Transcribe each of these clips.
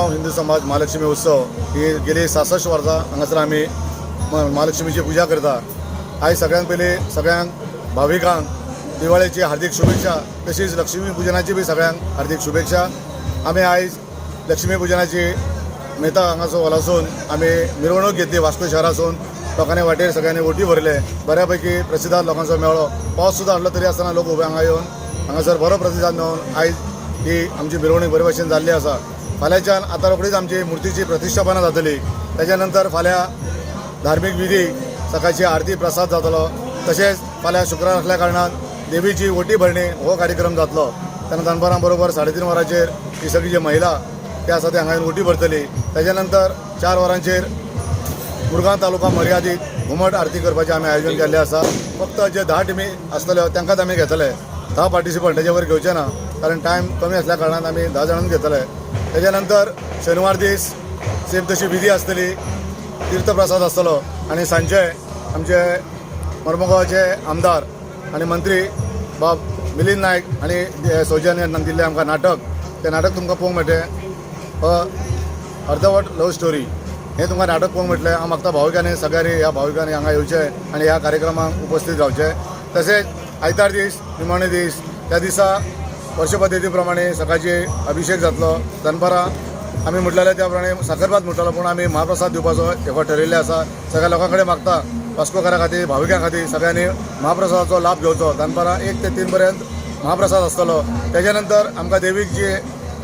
मुरगांव हिंदू समाज महालक्ष्मी उत्सव ही गेली 66 वर्सां हांगासर आमी महालक्ष्मीची पुजा करता. आयज सगळ्यांत पयलीं सगळ्यांक भाविकांक दिवाळेची हार्दीक शुभेच्छा, तशीच लक्ष्मी पुजनाची बी सगळ्यांक हार्दीक शुभेच्छा. आमी आयज लक्ष्मी पुजनाची मेहता हांगासर हॉलासून आमी मिरवणूक घेतली. वास्को शहरासून लोकांनी वाटेर सगळ्यांनी ओटी भरले. बऱ्या पैकी प्रतिसाद लोकांचो मेळ्ळो. पावस सुद्दां हाडलो तरी आसतना लोक उबे हांगा येवन हांगासर बरो प्रतिसाद मेळोवन आयज ही आमची मिरवणूक बरे भशेन जाल्ली आसा. फाल्यांच्यान आतां रोखडीच आमची मुर्तीची प्रतिश्ठापना जातली. तेच्या नंतर फाल्यां धार्मीक विधी, सकाळची आरती, प्रसाद जातलो. तशेंच फाल्यां शुक्रार आसल्या कारणान देवीची ओटी भरणी हो कार्यक्रम जातलो. तेन्ना दनपारां बरोबर 3:30 वरांचेर ही सगळी जी महिला ते आसा ते हांगा येवन ओटी भरतली. तेच्या नंतर 4 वरांचेर मुरगांव तालुका मर्यादीत घुमट आरती करपाचें आमी आयोजन केल्लें आसा. फक्त जे 10 टिमी आसतल्यो तांकांच आमी घेतले. 10 पार्टिसिपंट, तेजे वयर घेवचे ना, कारण टायम कमी आसल्या कारणान आमी 10 जाणांक घेतले. तेच्या नंतर शेनवार दीस सेम तशी विधी आसतली, तीर्थप्रसाद आसतलो आनी सांजचे आमचे मर्मगांवचे आमदार आनी मंत्री बाब मिलिंद नायक आनी सौजन्यान दिल्लें आमकां नाटक, तें नाटक तुमकां पळोवंक मेळटलें. अर्धवट लव स्टोरी हें तुमकां नाटक पळोवंक मेळटलें. हांव मागता भाविकांनी, सगळ्यांनी, ह्या भाविकांनी हांगा येवचें आनी ह्या कार्यक्रमाक उपस्थित रावचें. तशेंच आयतार दीस निमाणे दीस, त्या दिसा वर्ष पद्दती प्रमाणे सकाळचे अभिषेक जातलो. दनपारां आमी म्हटलेलें त्या प्रमाणे साखरभात म्हणटलो, पूण आमी महाप्रसाद दिवपाचो हे ठरयल्लें आसा. सगळ्या लोकां कडेन मागता, वास्कोकारां खातीर, भाविकां खातीर सगळ्यांनी महाप्रसादाचो लाभ घेवचो. दनपारां 1 ते 3 पर्यंत महाप्रसाद आसतलो. तेच्या नंतर आमकां देवीक जी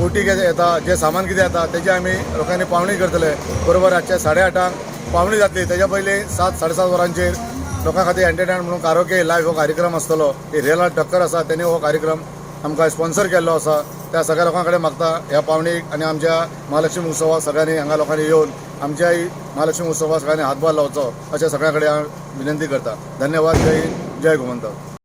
ओटी कितें येता, जे सामान कितें येता, तेजी आमी लोकांनी पावणी करतले. बरोबर रातचे 8:30 पावणी जातली. तेच्या पयलीं 7, 7:30 वरांचेर लोकां खातीर एंटरटेनमेंट म्हणून कारोके लायव्ह हो कार्यक्रम आसतलो. ही रियल टक्कर आसा, तेणी हो कार्यक्रम आमकां स्पॉन्सर केल्लो आसा. त्या सगळ्या लोकां कडेन मागता, ह्या पावणीक आनी आमच्या महालक्ष्मी उत्सवाक सगळ्यांनी हांगा लोकांनी येवन आमच्याय महालक्ष्मी उत्सवाक सगळ्यांनी हातभार लावचो अशें सगळ्यां कडेन हांव विनंती करता. धन्यवाद. जय हिंद, जय गोमंतक.